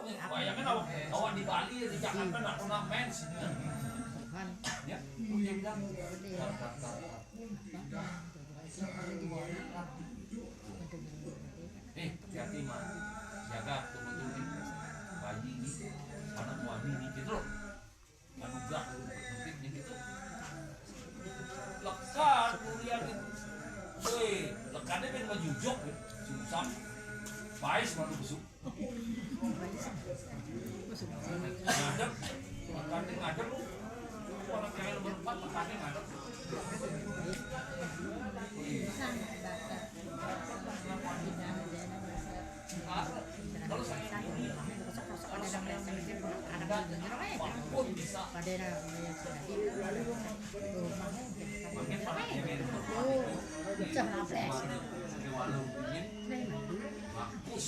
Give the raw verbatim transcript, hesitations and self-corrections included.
Bayangin awak, awak di Bali, di Jakarta, nggak pernah main sini. Ya, dia bilang, eh, hati-hati, mah. Jaga, turun-turun. Bayi ini, anak suami ini, gitu loh. Manusia, mungkin gitu. Lekat, kuliah gitu. Weh, lekatnya ben majujuk, ya. Susah. Pais, malu besuk. Ngadep. Makannya ngadep. Orang kaya nomor empat, makannya ngadep. Ah, kalau saya ini, anak pun bisa. Makin pakai main. Mampus.